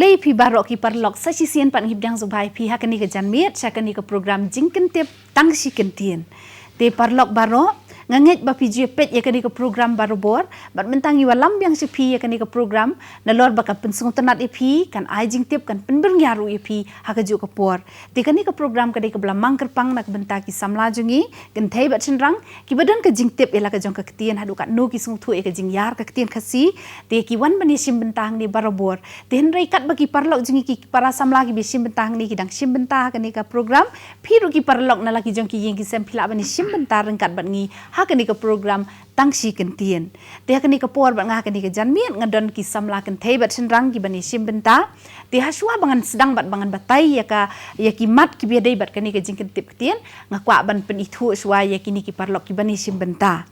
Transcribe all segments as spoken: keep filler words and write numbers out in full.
Khublei phi baroh ki paralok, sa shisien pat ngi pdiang sngewbha ïa phi ha kane ka janmiet sha kane ka program Jingkyntip Tang Shi Kyntien. Te paralok baroh, nga ngeit ba phi ju peit ïa kane ka program barabor, bad mynta ngi wallam biang sha phi ïa kane ka program, nalor ba kan pynsngewtynnat ïa phi, kan ai jingtip, kan pynbyrngia ruh ïa phi ha kajuh ka por. Te kane ka program ka dei kaba la mang kyrpang na ka bynta ki samla jong ngi, kynthei bad shynrang, kiba don ka jingtip ïa la ka jong ka ktien haduh katno ki sngewthuh ïa ka jingïar ka ktien Khasi, te ki wan ban ïashim bynta hangne barabor. Te hynrei katba ki paralok jong ngi ki para samla kiba ïashim bynta hangne ki dang shim bynta ha kane ka program, phi ruh ki paralok na la ki jong ki ïing ki sem phi lah ban ïashim bynta ryngkat bad ngi ha kane ka program Tang Shi Kyntien. Te ha kane ka por bad nga ha kane ka janmiet nga don ki samla kynthei bad shynrang kiban ïashim bynta. Te hashwa ba ngan sdang bad ba ngan batai ïa ka, ïa ki mat kiba ïadei bad kane ka jingkyntip ktien, nga kwah ban pynithuh shwa ïa kine ki paralok kiban ïashim bynta.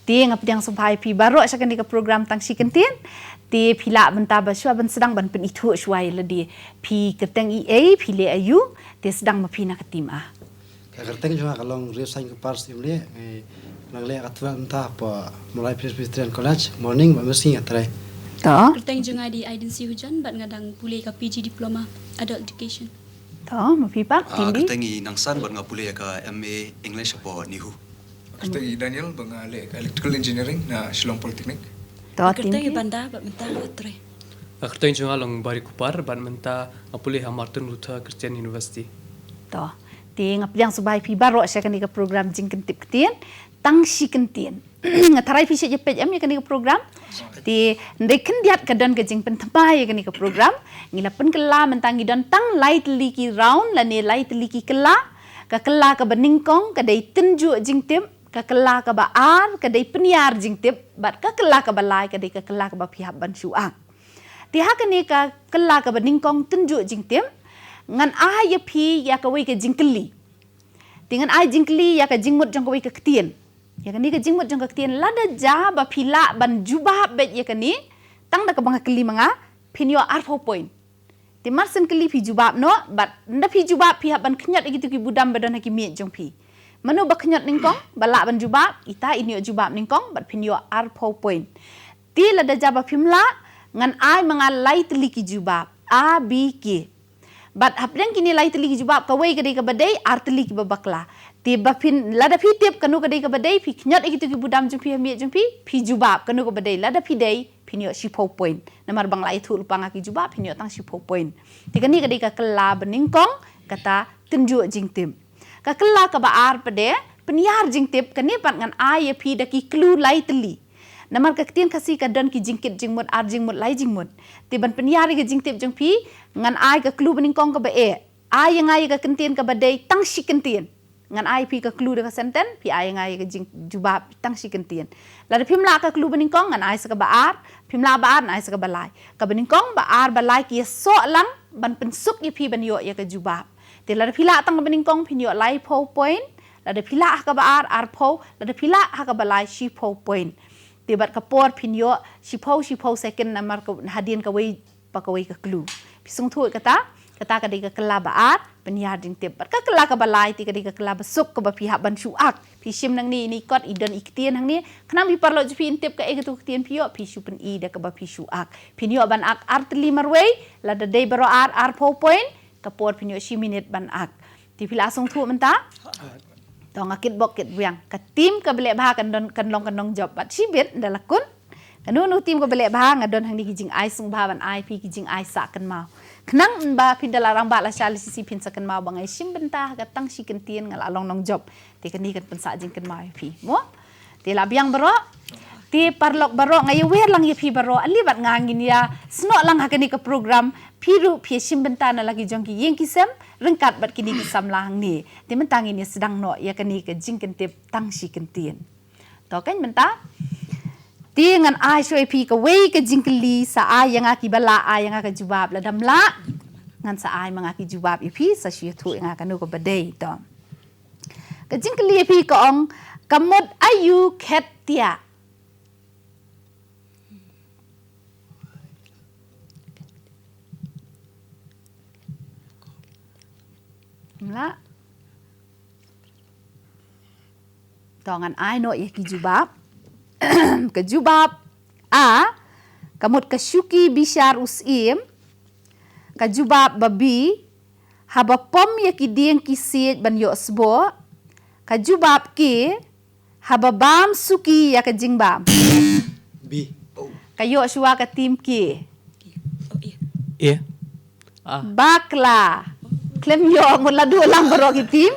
Te nga pdiang sngewbha ïa phi baroh sha kane ka program Tang Shi Kyntien. Te phi lah bynta ba shwa ban sdang ban pynithuh shwa ïa lade. Phi kyrteng eiei, phi leh aïu, te sdang ma phi na ka tim a. Ka kyrteng jong nga ka long Riewsain Kupar Syiemlieh, ngi nang leh ka tnat mynta hapoh Mawlai Presbyterian College, morning bad mynsngi nga trei. To. Kyrteng jong nga dei Aidency Hujan bad nga dang pule ka P G Diploma Adult Education. To, ma phi pat, ah, Tindi? Kyrteng i Nangsan bad nga pule ka M A English hapoh NEHU. Kyrteng i Daniel bad nga leh ka Electrical Engineering na Shillong Polytechnic. To, Tindi? Kyrteng i Banda bad mynta nga trei. Ka kyrteng jong nga long Barry Kupar bad mynta nga pule ha Martin Luther Christian University. To. Te nga pdiang sngewbha ïa phi baroh sha kane ka program Jingkyntip Ktien Tang Shi Kyntien. Nga tharai phi shait ïa peit em ïa kane ka program. Te hynrei khyndiat ka don ka jingpynthymmai ïa kane ka program. Ngi la pynkylla mynta ngi don tang lai tylli ki round lane lai tylli ki kylla. Ka kylla kaba nyngkong ka dei tynjuh jingtip, ka kylla kaba ar ka dei pynïar jingtip, bad ka kylla kaba lai ka dei ka kylla kaba phi hap ban shu ak. Te ha kane ka kylla kaba nyngkong tynjuh jingtip, ngan ai ïa phi ïa kawei ka jingkylli. Te ngan ai jingkylli ïa ka jingmut jong kawei ka ktien. Ïa kane ka jingmut jong ka ktien lada ja ba phi lah ban jubab beit ïa kane, tang da kaba nga kylli ma nga, phin ïoh arphew point. Te mar shen kylli phi jubab noh, bad ynda phi jubab phi hap ban khñiot ïa kito ki budam ba don ha ki miej jong phi. Mano ba khñiot nyngkong, ba lah ban jubab, ita in ïoh jubab nyngkong, bad phin ïoh arphew point. Te lada ja ba phim lah, ngan ai ma nga lai tylli ki jubab, A, B, K. Bad hapdeng kine lai tylli ki jubab kawei ka dei kaba dei, ar tylli kiba bakla. Te ba phin, lada phi tip kano ka dei kaba dei, phi khñiot ïa kito ki budam jong phi ha miej jong phi, phi jubab kano kaba dei, lada phi dei, phin ïoh shiphew point. Namar ba nga la ïathuh lypa nga ki jubab, phin ïoh tang shiphew point. Te kane ka dei ka kylla ba nyngkong, kata tynjuh jingtip. Ka kylla kaba ar pat de, pynïar jingtip, kane pat ngan ai ïa phi da ki clue lai tylli. Namar ka ktien Khasi ka don ki jingkit jingmut, ar jingmut, lai jingmut. Te ban pynïar ïa ka jingtip jong phi, ngan ai ka clue ba nyngkong kaba eh. Ai ïa nga ïa ka kyntien kaba dei tang shi kyntien. Ngan ai phi ka clue da ka sentence, phi ai ïa nga ïa ka jingjubab tang shi kyntien. Lada phim lah ka clue ba nyngkong, ngan ai sa kaba ar, phim lah ba ar, ngan ai sa kaba lai. Kaba nyngkong, ba ar, ba lai ki ïasoh lang, ban pynsuk ïa phi ban ïoh ïa ka jubab. Te lada phi lah tang kaba nyngkong, phin ïoh laiphew point, lada phi lah ha kaba ar, arphew, lada phi lah ha kaba lai, shiphew point. Te bad ka por phin ïoh shiphew, shiphew second namar ka, hadien kawei pa kawei ka clue. Phi sngewthuh kata, kata ka dei ka kylla ba ar, pynïar jingtip. Bad ka kylla kaba lai te ka dei ka kylla ba suk kaba phi hap ban shu ak. Phi shim nangne ine i kot i don i ktien hangne. Khnang phi paralok jong phi in tip kaei kato ka ktien phi ïoh, phi shu pyni da kaba phi shu ak. Phin ïoh ban ak ar tylli marwei, lada dei baroh ar, arphew point, ka por phin ïoh shi minit ban ak. Te phi la sngewthuh mynta? To nga kit bok kit biang. Ka team kaba leh bha kan don, kan long ka nongjop. Bad shibit ynda la kut. Kano kano team kaba leh bha nga don hangne ki jingai sngewbha ban ai phi ki jingai sah kynmaw. Khnang ba phin da la rangbah lashai lashisien phin sa kynmaw ba nga ïashim bynta ha ka tang shi kyntien nga la long nongjop. Te kane kan pynsah jingkynmaw ïa phi. Mo? Te la biang baroh. Te paralok baroh, nga ïawer lang ïa phi baroh, ale bad nga ngin ïasnoh lang ha kane ka program, phi ruh phi ïashim bynta na la ki jong ki ïing ki sem, ryngkat bad kine ki samla hangne. Te mynta ngin ïasdang noh ïa kane ka jingkyntip tang shi kyntien. To kan mynta. Te ngan ai shuwa ïa phi kawei ka jingkylli, sa ai ïa nga kiba lah, ai ïa nga ka jubab, lada ym lah. Ngan sa ai ma nga ki jubab ïa phi, sa shu ïathuh ïa nga kano kaba dei to. Ka jingkylli ïa phi ka ong, ka mut aïu khet tiah. Ym lah. To ngan ai noh ïa ki jubab. Ka jubab A, ka mut ka shuki bishar u syiem. Ka jubab ba B, haba pom ïa ki dieng ki siej ban ïoh sboh. Ka jubab K, haba bam suki ïa ka jingbam. B. Ka ïoh shuwa ka team K. A. Bakla. Khlem ïoh mut la duh lang baroh ki team.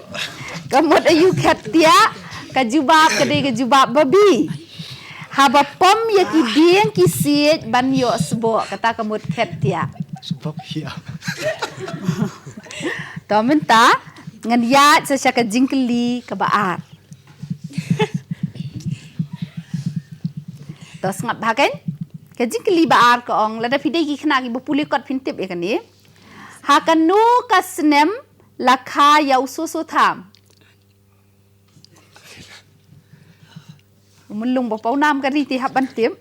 Ka mut aïu khet thiah. Ka jubab ka dei ka jubab ba B. Haba pom ïa ki dieng ki siej ban ïoh sboh, kata ka mut khet thiah. Sboh ïa. To mynta ngan ïaid sa sha ka jingkylli kaba ar. To sngap bha kein. Ka jingkylli ba ar ka ong, lada phi dei ki khynnah kiba pule kot phin tip ïa kane. Ha kano ka snem la kha ïa u Soso Tham? U Myllung ba paw nam ka ri te hap ban tip.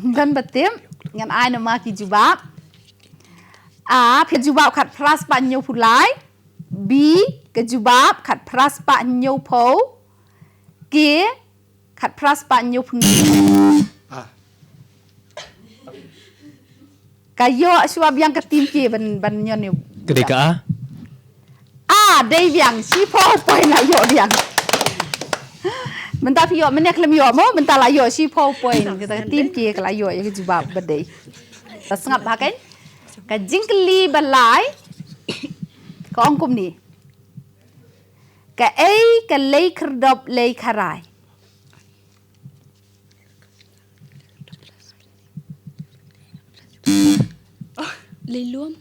Don ba tip, ngan ai na ma ki jubab. A, phi jubab khatphra spah hynñiewphew lai. B, ka jubab khatphra spah hynñiewphew. K, khatphra spah hynñiewphew. A. Ka ïoh shuwa biang ka team K ban, ban ñion ïa. Ka dei ka A. A, dei biang, shiphew point la ïoh biang. Mynta phi ïoh, mynne khlem ïoh mo, mynta la ïoh shiphew point. Kata ka team K ka la ïoh ïa ka jubab ba dei. To sngap bha kein. Ka jingkylli ba lai. Ka ong kumne. Kaei ka lei khyrdop lei kharai? Lei lum.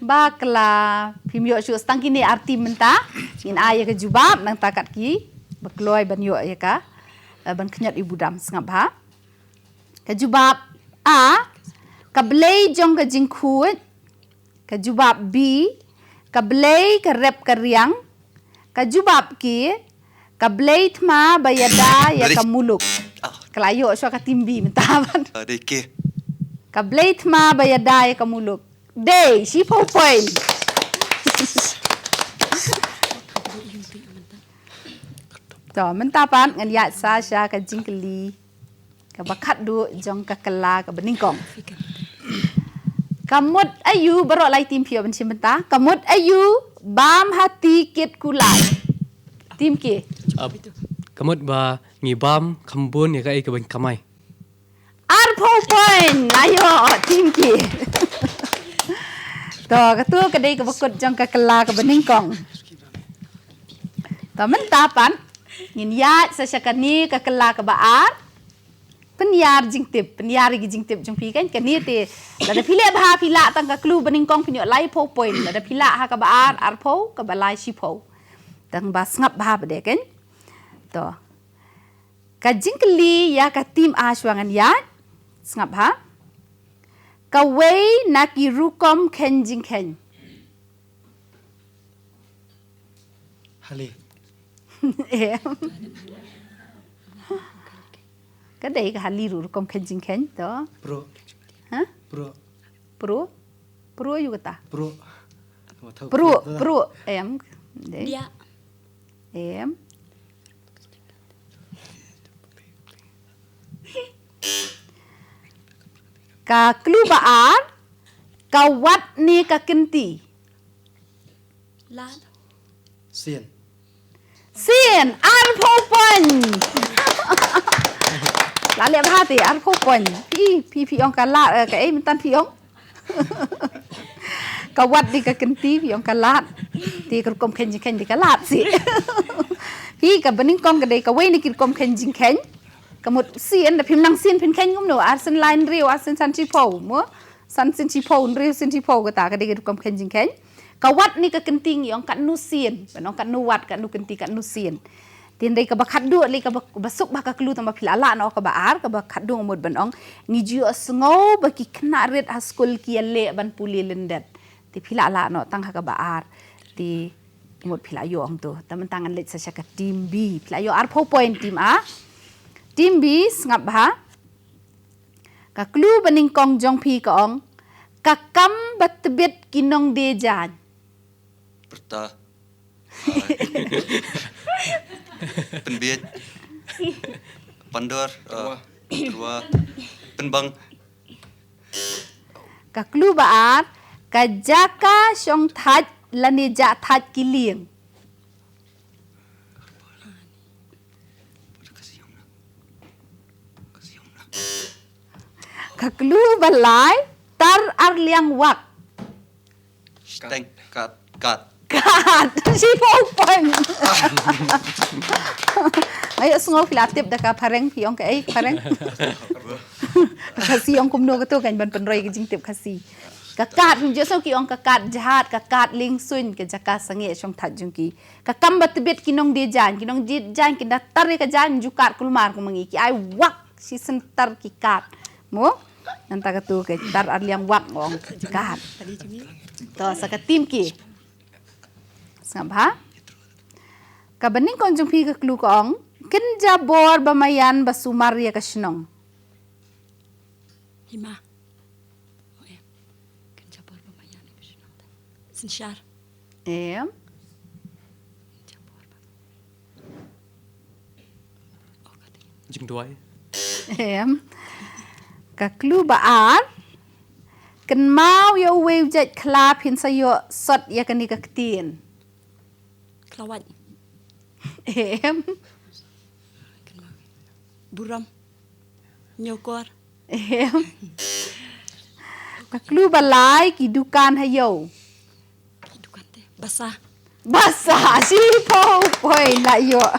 Bakla, phim ïoh shuh, tang kine ar team mynta. Ngin ai ïa ka jubab nangta kat kiba kloi ban ïoh ïa ka, eh, ban khñiot ïa u budam, sngap bha. Ka jubab A, ka blei jong ka jingkhuid. Ka jubab B, ka blei ka rep ka riang. Ka jubab K, ka blei thma ba ïada ïa ka muluk. Ka la ïoh shuwa ka team B mynta ban. Ah, dei K. Ka blei thma ba ïada ïa ka muluk. Dei, shiphew point. To, mynta pat ngan ïaid sa sha ka jingkylli kaba khatduh jong ka kylla kaba nyngkong. Ka mut aïu, baroh lai team phi ïoh ban shim bynta. Ka mut aïu bam ha ti kit kulai? Team K. Ap, ka mut ba ngi bam kham bun ïa kaei kaban kamai. Arphew point la ïoh team K. To, kato ka dei kaba kut jong ka kylla kaba nyngkong. To, mynta pat ngin ïaid sa sha kane ka kylla kaba ar. Pynïar jingtip, pynïar ïa ki jingtip jong phi kan, kane te lada phi leh bha phi lah tang ka clue ba nyngkong phin ïoh laiphew point, lada phi lah ha kaba ar arphew, kaba lai shiphew. Tang ba sngap bha pat de kan. To. Ka jingkylli ïa ka team A shuwa ngan ïaid. Sngap bha. Kawei na ki rukom kheiñ jingkheiñ. Hali. Em. Ka dei ka hali ruh rukom kheiñ jingkheiñ to. Pro. Ha? Pro. Pro? Pro aïu kata? Pro. Pro, pro. Em. Dei. Em. Ka clue ba ar, ka wat ne ka kynti? Lad. Sien. Sien, arphew point. La leh bha te, arphew point. Phi, phi, phi ong ka lad, eh, kaei mynta phi ong? Ka wat ne ka kynti, phi ong ka lad. Te ka rukom kheiñ jingkheiñ dei ka lad sih. Phi, kaba nyngkong ka dei kawei na ki rukom kheiñ jingkheiñ. Ka mut sien, da phim nang sien phin kheiñ kumno, ar sien lai hynriew, ar sien san shiphew, mo? San sien shiphew, hynriew sien shiphew kata, ka dei ka rukom kheiñ jingkheiñ. Ka wat ne ka kynti ngi ong katno sien, ban ong katno wat, katno kynti, katno sien. Te hynrei kaba khatduh lei kaba, ba suk bha ka clue tang ba phi la lah noh kaba ar, kaba khatduh nga mut ban ong. Ngi ju ïohsngew ba ki khynnah rit ha skul ki ïaleh ban pule lyndet. Te phi la lah noh tang ha kaba ar. Te nga mut phi la ïoh hangto. Te mynta ngan leit sa sha ka team B. Phi la ïoh arphew point team A. Team B sngap bha. Ka clue ba nyngkong jong phi ka ong. Ka kam ba tbit ki nongdie jaiñ. Pyrta. Pynbiej. Pandor. Uh, Rua. Pynbang. Ka clue ba ar, ka jaka shong thait lane jah thait ki lieng. Ka clue ba lai, tar ar liang wak. Shteng, kat, kat. Kat, shiphew point. Nga ïohsngew phi la tip da ka phareng, phi ong kaei phareng. Khasi ong kumno kato kan ban pynroi ka jingtip Khasi. Ka kat, jong sngewbha ki ong ka kat jhat, ka kat lieng suiñ, ka jaka sangeh shong thait jong ki. Ka kam ba tbit ki nongdie jaiñ, ki nongdie jaiñ ki da tar ïa ka jaiñ jukar kulmar kum ngi, ki ai wak shi center ki kat. Mo? Nangta kato ka tar ar liang wak ong kat. To sa ka team ki. Sngap bha. Kaba nyngkong jong phi ka clue ka ong, kynja bor ba maïan ba sumar ïa ka shnong. Hima. Oh, em. Kynja bor ba maïan ïa ka shnong. Synshar. Em. Kynja bor ba. Oh, ka dei. Jingduwai. Em. Ka clue ba ar. Kynmaw ïa uwei u jait khla phin sa ïoh sot ïa kane ka ktien. Khlawait. Em. Burom. Ñiewkor. Em. Ka clue ba lai, ki dukan ha ïew. Ki dukan te. Basa. Basa, shiphew point la ïoh.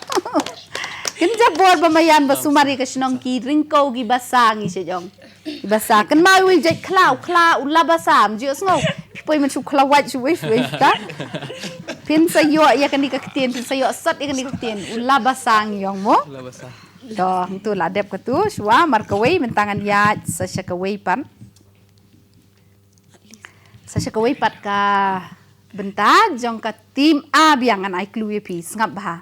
Kynja bor ba maïan ba sumar ïa ka shnong, ki ryngkew ki basa ngi shu ong. Basa, kynmaw uwei u jait khla, u khla u la basa, ym ju ïohsngew. Phi poi mynshuwa khlawait shuwa shuwa ka. Phin sa ïoh ïa kane ka ktien, phin sa ïoh sot ïa kane ka ktien, u la basa ngi ong mo. La basa. To, hangto la dep kato, shuwa, mar kawei, mynta ngan ïaid sa sha kawei pat. Sa sha kawei pat ka bynta jong ka team A biang, ngan ai clue ïa phi, sngap bha.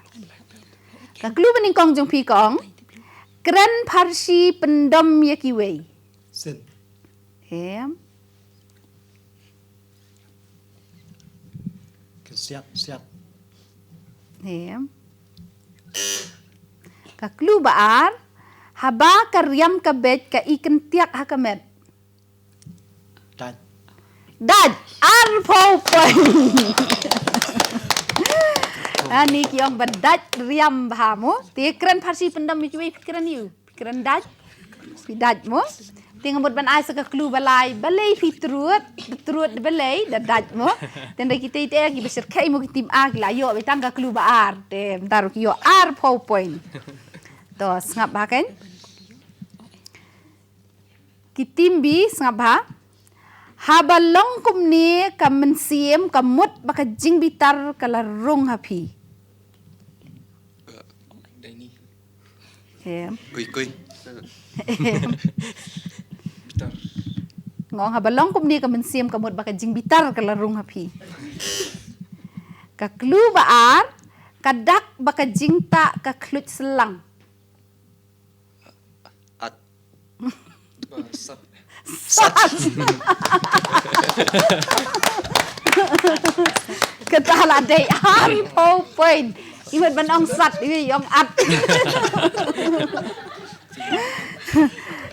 Ka clue ba nyngkong jong phi ka ong, kren pharshi pyndom ïa kiwei. Sin. Em. Ka siat, siat. Em. Ka clue ba ar, haba ka riam ka beit ka i kyntiak ha ka met. Dait. Dait, arphew point. Ani ki ong ba dait riam bha mo. Te kren pharshi pyndom ïa kiwei, kren ïa u. Kren dait. Phi dait mo. Te nga mut ban ai sa ka clue ba lai, balei phi trud, trud balei da dait mo. Te nda kita ite ki ba shyrkhei mo ki team A ki la ïoh ba tang ka clue ba ar. Te mynta ruh ki ïoh arphew point. To sngap bha kan. Ki team B sngap bha. Haba long kumne ka mynsiem ka mut ba ka jingbitar ka la rung ha phi. Em. Kui kui. Em. Bitar. Nga ong haba long kumne ka mynsiem ka mut ba ka jingbitar ka la rung ha phi. Ka clue ba ar, ka dak ba ka jingtah ka khluit slang. At. Ba sat. Sat. Kata la dei arphew point. Imut ban ong sat, iwi ong at.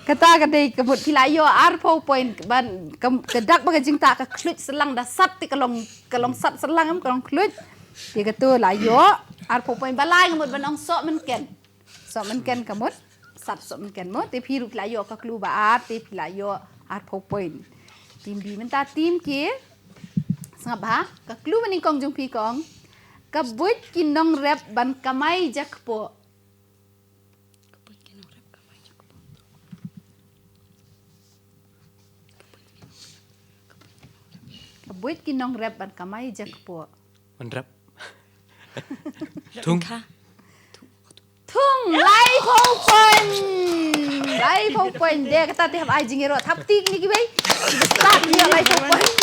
Kata ka dei ka mut phi la ïoh arphew point ban ka, ka dak ba ka jingtah ka khluit slang da sat te ka long, ka long sat slang em ka long khluit. Te kato la ïoh arphew point ba lai nga mut ban ong soh mynken. Soh mynken ka mut. Sat soh mynken mo. Te phi ruh phi la ïoh ka clue ba ar. Te phi la ïoh arphew point. Team B mynta team ki. Sngap bha. Ka clue ba nyngkong jong phi ka ong. Ka buit ki nongrep ban kamai jakpoh. Ka buit ki nongrep kamai jakpoh. Ka buit ki nongrep ban kamai jakpoh. Ban rep. Thung. Kha. Thung, laiphew point. Laiphew point. Dei kata te hap ai jingïaroh thap tik ni kiwei. Start ni laiphew point.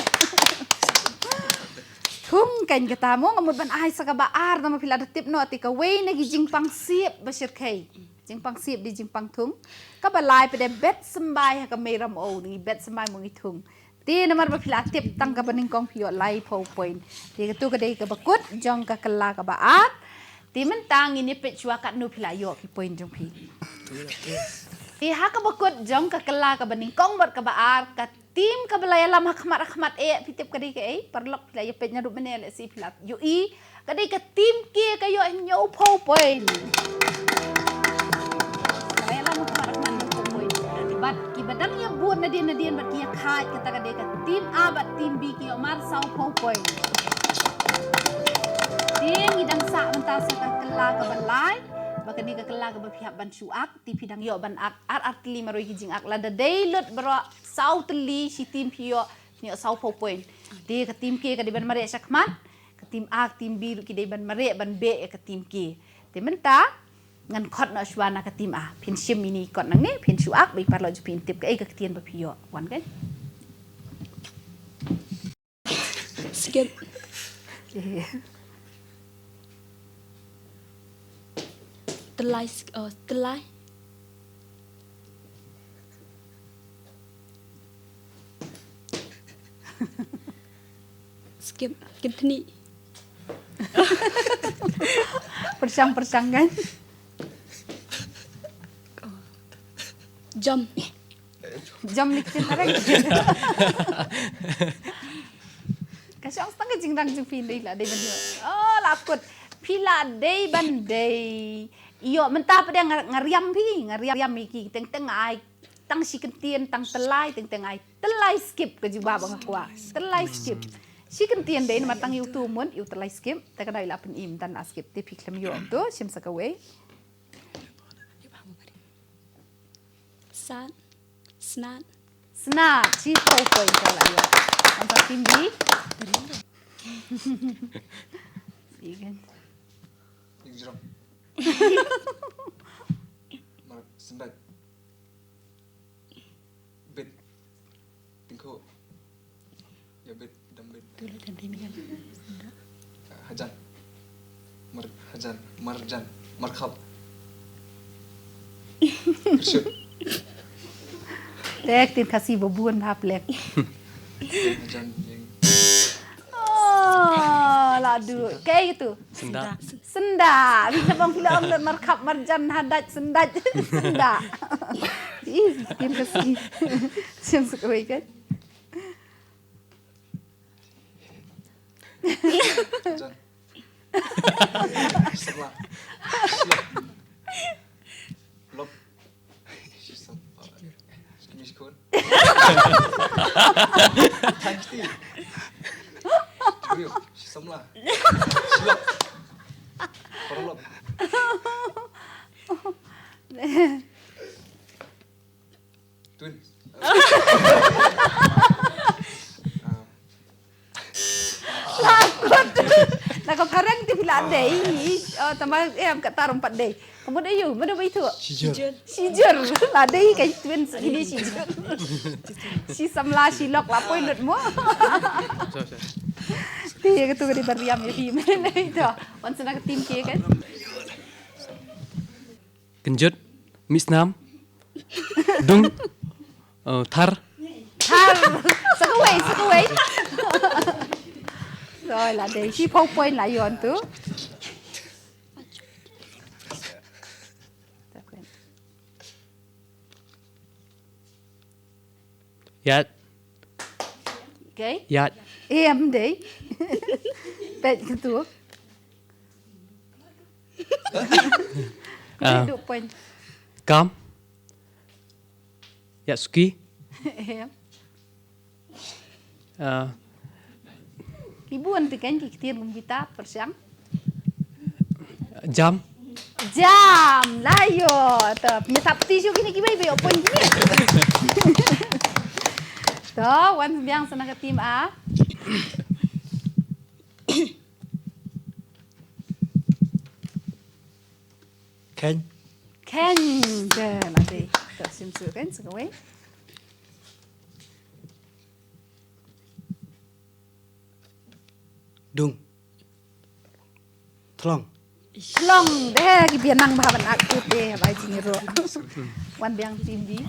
Thung kan kata mo nga mut ban ai sa kaba ar tang ma phi la da tip noh te kawei na ki jingpang sip ba shyrkhei. Jingpang sip dei jingpang thung. Kaba lai pat dei bet symbai ha ka mei ram o ngi bet symbai mo ngi thung. Te namar ba phi la tip tang kaba nyngkong phi ïoh laiphew point. Te kato ka dei kaba kut jong ka kylla kaba ar. Te mynta ngin ïa peit shuwa katno phi la ïoh ki point jong phi. Te ha kaba kut jong ka kylla kaba nyngkong bad kaba ar, ka team kaba la ïalam ha khmat ha khmat eh, phi tip ka dei kaei? Paralok, phi la ïa peit naduh mynne, lehse phi la ïohi. Ka dei ka team K ka ïoh hynñiewphew point. Ka la ïalam ha khmat ha khmat hynñiewphew point. Bad kiba dang ïa bud nadien nadien bad ki ïa khaid, kata ka dei ka team A bad team B, ki ïoh mar sawphew point. Te ngi dang sah mynta sa ka kylla kaba lai. Ba kane ka kylla kaba phi hap ban shu ak, te phi dang ïoh ban ak ar ar tylli marwei ki jingak. Lada dei lut baroh saw tylli shi team, phi ïoh, phi ïoh sawphew point. Te ka team K ka dei ban mareh sha khmat, ka team A, ka team B ruh ki dei ban mareh ban beh ïa ka team K. Te mynta ngan khot noh shuwa na ka team A. Phin shim ïa ine i kot nangne, phin shu ak, ba i paralok jong phi in tip kaei ka ktien ba phi ïoh. Wan, kan? Skip. Tyllai sk-, oh, tyllai. Skip, kynthni. Pyrshang, pyrshang, kan? Jam. Jam ni ktien areng. Ka shong stang ka jingrang jong phi, dei la dei ban ïoh. Oh, la kut. Phi la dei ban dei. Ïoh, mynta pat nga, nga riam phi, nga riam ïa ki, teng teng ai tang shi kyntien, tang tyllai, teng teng ai tyllai skip, ka jubab ba nga kwah. Tyllai skip. Shi kyntien dei namar tang ïa utu mut, ïa u tyllai skip. Te ka dei la pynim, tang la skip. Te phi khlem ïoh utu, shim sa kawei. Sat. Snat. Snat. Shiphew point ka la ïoh. Ngan sa team B. Sige. Ïing jrong. Mar, sendait. Bit. Tingkhu. Ïa bit, dam bit. Tu la dam bit. Hajan. Mar, hajan, marjan, markhap. Pyrshut. Te ktien Khasi ba bun hap lek. Hajan, ïing. Oh, la du. Kaei tu? Senda. Senda. Phi la ong, phi la ong lut markhap, marjan, hadat, sendat. Senda. Ih, ktien Khasi. Sien suk wei kan. Jan. Samla. Lop. Shisam. Skimi skun. Thanks, Steve. Jibrio. Shisamla. Shilop. Paralop. Twins. Ah. Lakot. Na ka phareng te phi la dei. Oh, tama em ka tarum pat dei. Ka mut aïu, mut ba itu. Shijur. Shijur. La dei ka twins ini shijur. Shi samla, shi lok, la poi lut mo. Sorry, sorry. Te ka tu ka dei ban riam ïa phi. Mene itu. Wan sa na ka team K kan. Kynjut, misnam, dung, eh, thar. Thar. Sa kawei, sa kawei. Rồi, la dei shiphew point la ïoh tu. Ïaid. Okay. Ïaid. Em dei. Peit ka tu. Ah. Dei du point. Kam. Ïaid suki. Em. Ah. Ki bun te kan ki ktien kum kita, pyrshang. Jam. Jam. La ïoh. To, pynïatap ti shu kine kiwei ba ïoh point kine. To, wan biang sa na ka team A. Kheiñ. Kheiñ. Te, la dei. To, shim shuh kheiñ sa kawei. Dung. Thlong. Thlong, dei ki biang nang ba ban ak tu te, ba jingïaroh. Wan biang team B.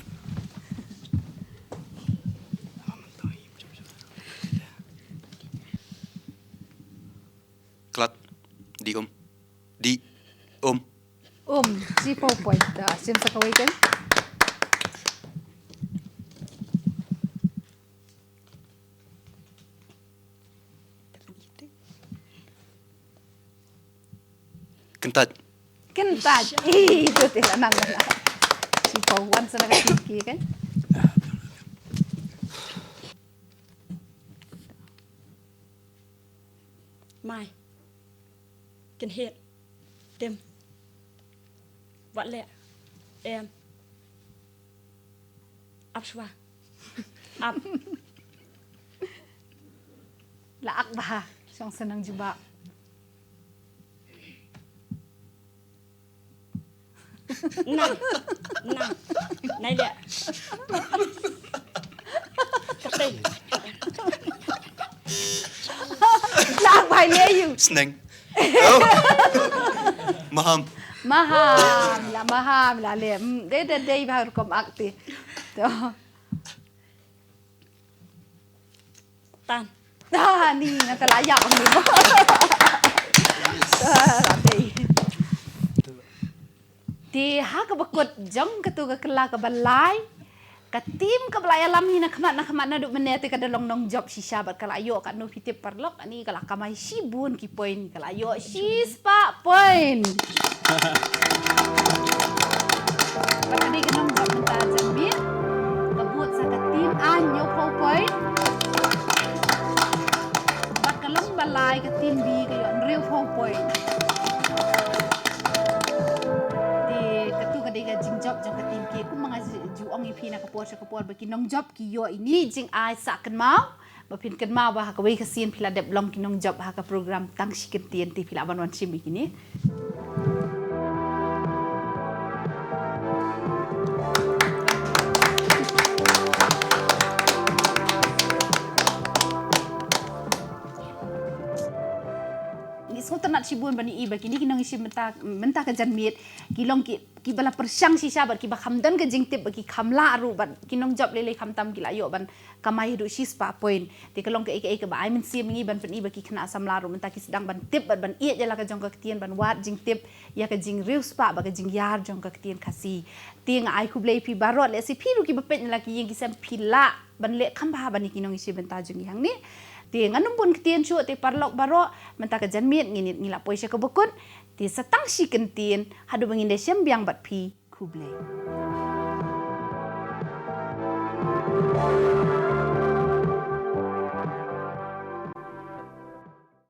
Klat. Di um. Di. Tim sa kawei kan. Kyntait. Kyntait. Ih, tu te la nang la. Si pau wan sana ka tiki kan. Mai. Kynhit. Tim. Wat leh. Em. Ap shwa. Ap. La ak bha. Shong senang jubab. Nang. Nang. Nai dia. Kete. La ak bha le yu. Sneng. Oh. Maham. Maham, la maham, la le. Hmm, dei, dei, dei, bha rukom ak te. To. Tan. Ah, ni, nga te la ïap ang ni. Ah, la dei. Te ha kaba kut jong katu ka kylla kaba lai. Ka team kaba la ïalam hi na khmat na khmat naduh mynne te ka da long nongjop shisha bad ka la ïoh katno phi tip paralok, ani ka la kamai shibun ki point, ka la ïoh shispah point. Bad ka dei ka nongjop mynta janmiet, ka bud sa ka team A hynñiewphew point. Bad ka long ba lai ka team B ka ïoh hynriewphew point. Te katu ka dei ka jingjop jong ka team K, kumba nga ju ong ïa phi na ka por sha ka por ba ki nongjop ki ïoh ine i jingai sah kynmaw. Ba phin kynmaw ba ha kawei ka sien phi la dep long ki nongjop ha ka program Tang Shi Kyntien, te phi lah ban wan shim ïa kine. Ngi sngewtynnat shibun ban ïohi ba kine ki nongïashim mynta, mynta ka janmiet ki long ki, kiba la pyrshang shisha bad kiba kham don ka jingtip bad ki kham lah ruh, bad ki nongjop lei lei khamtam ki la ïoh ban kamai haduh shispah point. Te ka long kaei kaei kaba ai mynsiem ïa ngi ban pyni ba ki khynnah samla ruh mynta ki sdang ban tip bad ban ïeit ïa la ka jong ka ktien, ban wad jingtip ïa ka jingriewspah bad ka jingïar jong ka ktien Khasi. Te nga ai khublei ïa phi baroh, lehse phi ruh kiba peit na la ki ïing ki sem phi lah ban leh kham bha ban ïa ki nongïashim bynta jong ngi hangne. Te ngan ym bun ktien shuh, te paralok baroh, mynta ka janmiet ngi, ngi la poi sha kaba kut. Te sa tang shi kyntien, haduh ba ngin da shem biang bad phi. Khublei.